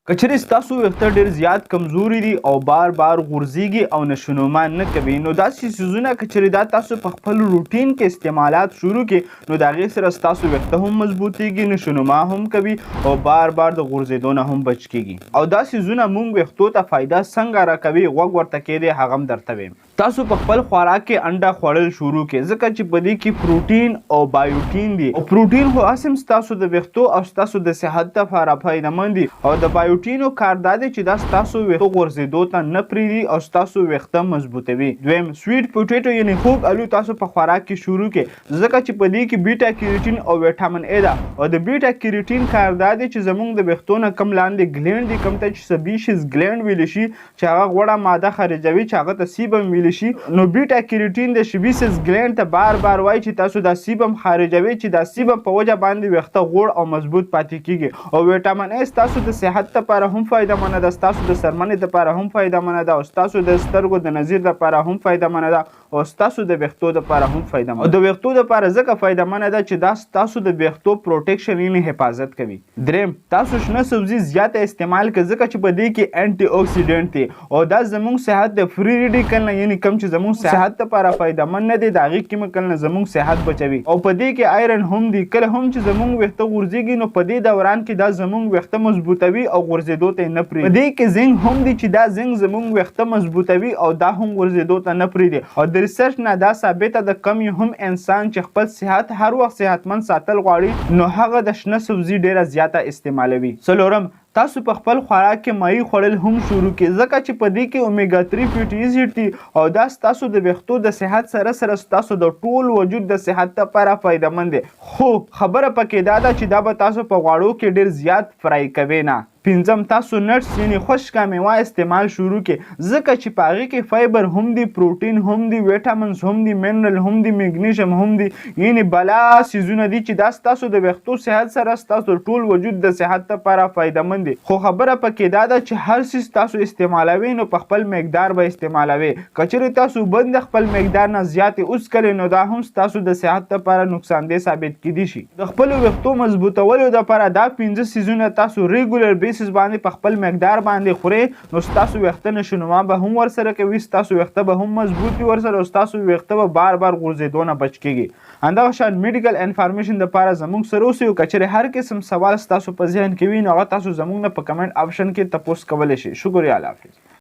که چېرې ستاسو ویښته ډېر زیات کمزوري دي او بار بار غورځېږي او نشونما نه کوي، نو داسې څیزونه که چېرې دا تاسو په خپل روټین کې استعمالات شروع کړئ، نو د هغې سره ستاسو ویښته هم مضبوطېږي، نشونما هم کوي او بار بار د غورځېدو نه هم بچ کېږي. او دا څیزونه مونږ ویښتو ته فایده څنګه راکوي، غوږ ورته کېږدئ، هغه هم درته ویم. تاسو په خپل خوراک کې انډه خوړل شروع کړئ، ځکه چې په دې کې پروټین او بایوټین دي، او پروټین خو هسې هم ستاسو د ویښتو او ستاسو د صحت لپاره فایدهمند دي، او د بایوټینو کار دا دی چې دا ستاسو ویښتو غورځېدو ته نه پرېږدي او ستاسو ویښته مضبوطوي. دویم، سویټ پوټیټو یعنی خوږ الو تاسو په خوراک کې شروع کړئ، ځکه چې په دې کې بیټا کیروټین او ویټامین ای ده، او د بیټا کیروټین کار دا دی چې زموږ د ویښتو نه کم لاندې ګلینډ دي، کوم ته چې سبیشیز ګلینډ ویلی شي، چې هغه غوړه ماده خارجوي چې هغه ته سیبم ویلی شي. نو بیټا کیروټین د شبیسس ګلینډ ته بار بار وایي چې تاسو دا سیبم خارجوي، چې دا سیبم په وجه باندې ویښته غوړ او مضبوط پاتې کیږي. او ویټامین ای ستاسو د صحت لپاره هم فایدهمنه ده، ستاسو د څرمنې لپاره هم فایدهمنه ده، او ستاسو د سترګو د نظر لپاره هم فایدهمنه ده، او ستاسو د ویښتو لپاره هم فایدهمنه. او د ویښتو لپاره ځکه فایدهمنه ده چې دا ستاسو د ویښتو پروټیکشن یعنی حفاظت کوي. دریم، تاسو شنه سبزي زیاته استعمال کړئ، ځکه چې په دې کې انټي اکسیډنټ دی، او دا زموږ صحت د فری ریډیکل نه یعنی کوم چې زموږ صحت لپاره فایدهمند نه دی، د هغې کیمیکل نه زموږ صحت بچوي. او په دې کې آیرن هم دی، کله هم چې زموږ ویښته غورځېږي نو په دې دوران کې دا زموږ ویښته مضبوطوي او غورځېدو ته یې نه پرېږدي. په دې کې زنګ هم دی چې دا زنګ زموږ ویښته مضبوطوي او دا هم غورځېدو ته نه پرېږدي. او د ریسرچ نه دا ثابته ده، کم یو هم انسان چې خپل صحت هر وخت صحتمند ساتل غواړي نو هغه د شنه سبزي ډېره زیاته استعمالوي. څلورم، تاسو په خپل خوراک کې ماهي خوړل هم شروع کړئ، ځکه چې په دې کې اومیګا 3 فیټي اسید دي، او دا ستاسو د ویښتو د صحت سره سره ستاسو د ټول وجود د صحت لپاره فایدهمند دی. خو خبره پکې دا ده چې دا به تاسو په غوړو کې ډېر زیات فرای کوي نه. پنځم، تاسو نټس یعنی خشکه میوه استعمال شروع کړئ، ځکه چې په هغې کې فایبر هم دي، پروټین هم دي، ویټامنز هم دي، منرل هم دي، میګنیشیم هم دي، یعنی بلا څیزونه دي چې دا ستاسو د ویښتو صحت سره ستاسو ټول وجود د صحت لپاره فایدهمند دي. خو خبره پکې دا ده چې هر څیز تاسو استعمالوئ نو په خپل مقدار به استعمالوئ. که چېرې تاسو اوبه د خپل مقدار نه زیاتې وڅکلئ نو دا هم ستاسو د صحت لپاره نقصانده ثابت کیدی شي. د خپلو ویښتو مضبوطولو لپاره دا 5 څیزونه تاسو ریګولر بیسس باندې په خپل مقدار باندې خورئ نو ستاسو ویښته نشونما به هم ورسره کوي، ستاسو ویښته به هم مضبوط وي ورسره، او ستاسو ویښته به بار بار غورځېدو نه بچ کیږي. همدغه شان میډیکل انفارمیشن دپاره زموږ سره اوسئ، او که چېرې هر قسم سوال ستاسو په ذهن کې وي نو هغه تاسو زموږ نه په کمنټ آپشن کې تپوس کولی شئ. شکریه، الله حافظ.